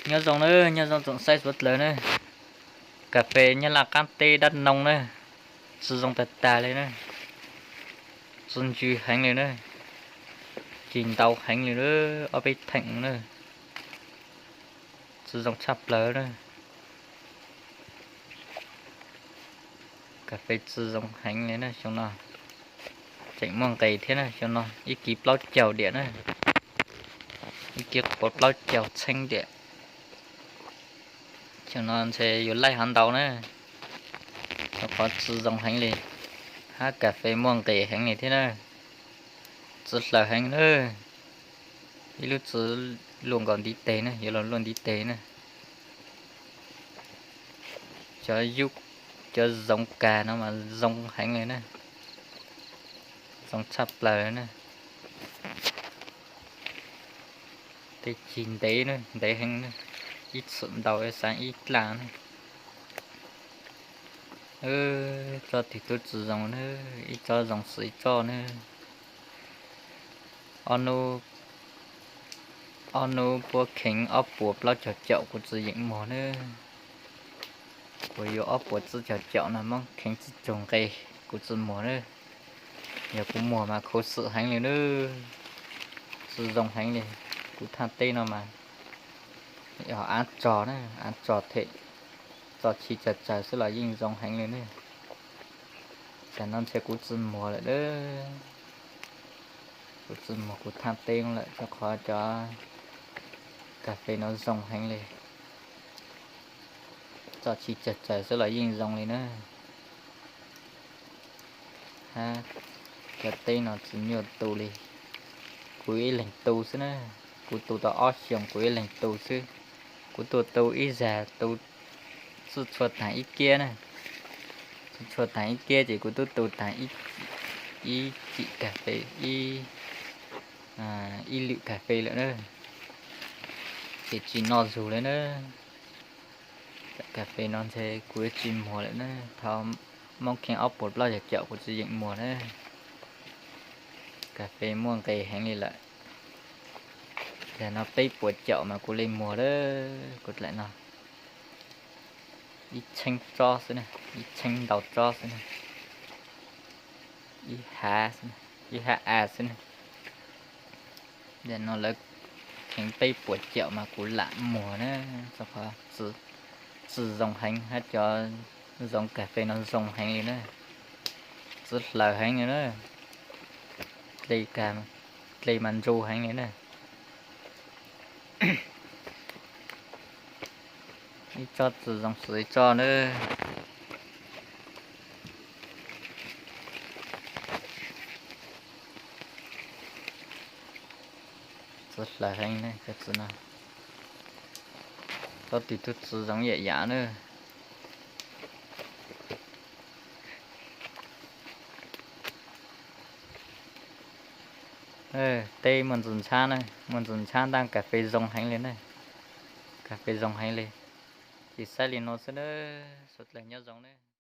Nyob zoo na, nyob zoo tsoom saib suav dlawg na. Kas fes Nyab Laj qaab teb Dab Noo na, tsi zoo tag tag li na, tsi ntsws heev li na, cig ntau heev li na, ob peb theem na, tsi zoo tshaj plawg na. Kas fes tsi zoo heev li na xyoo no, tseem muaj nqis thiab na xyoo no, ib kiv plaub caug diam na, ib kiv qhuav plaub caug txheeb diam. Xyoo no ntshe yuav laij hov ntau na, rau qhov tsi zoo heev li, hab kas fes muaj nqis heev li thiab na, tsi hlawv heev na. Ib lub tsi luaj nkaus ntiv teg na, yuav luag luaj ntiv teg na. Cov yub, cov zoov kas no mas zoo heev li na, zoo tshaj plawg na. Tej cig ntev na, ntev heev na, ib txhum ntau xaav ib dlaaj na. Tsob twg tub tsi zoo na, ib tsob zoo xwb ib tsob na. Ob hnub puab kheev ob puas plaub caug caum kuv tsi yeem muag na. Kuv yuav ob puas tsib caug caum no muab kheev tsi tug nqe kuv tsi muag na. Yog kuv muag mas khuv xim heev li na, tsi zoo heev li. Kuv thaaj teb no mas yog av tsog na, av tsog them, txo chiv tsawg tsawg xwb los yeej zoo heev li na. Tam no ntshe kuv tsi muag lawm na, kuv tsi muag kuv thaaj teb lawm rau qhov cov kas fes no zoo heev li. Txo chiv tsawg tsawg xwb los yeej zoo li na. Hab cov teb no tsi nyuaj tu li, kuv ib leeg tu xwb na. Kuv tu tau ob xyoos kuv ib leeg tu xwb. Kuv tuaj tu ib zag tu txuj txhua taag ib kiab na, txuj txhua taag ib kiab ces kuv tub tu taag ib cim kas fes, ib lwm kas fes lawm na, ces tsi noj zug li na. Kas fes no ntshe kuv yuav tsi muag lawm na, thaum muab kheev ob puas plaub caug caum kuv tsi yeem muag na. Kas fes muaj nqis heev li lawm. Yog no peb puas caum mas kuv li muag lawm, kuv dlaim no. Ib txheeb tsob xwb na, ib txheeb ntau tsob xwb na, ib hav, ib hav av xwb na. Yog no lawv kheev peb puas caum mas kuv lam muag na, rau qhov tsi zoo heev hab cov zoov kas fes no zoo heev li na, tsi hlawv heev li na, dle mas ntsu heev li na. Ib tsob tsi zoo xwb ib tsob na. Tsi hlawv heev na, tsi no, tsob twg tub tsi zoo yam yam na. Teb muaj ntsis ntshab na, muaj ntsis ntshab ntaaj kas fes zoo heev li na. Kas fes zoo heev li. Ces saib li no xwb na, suav dlawg nyob zoo na.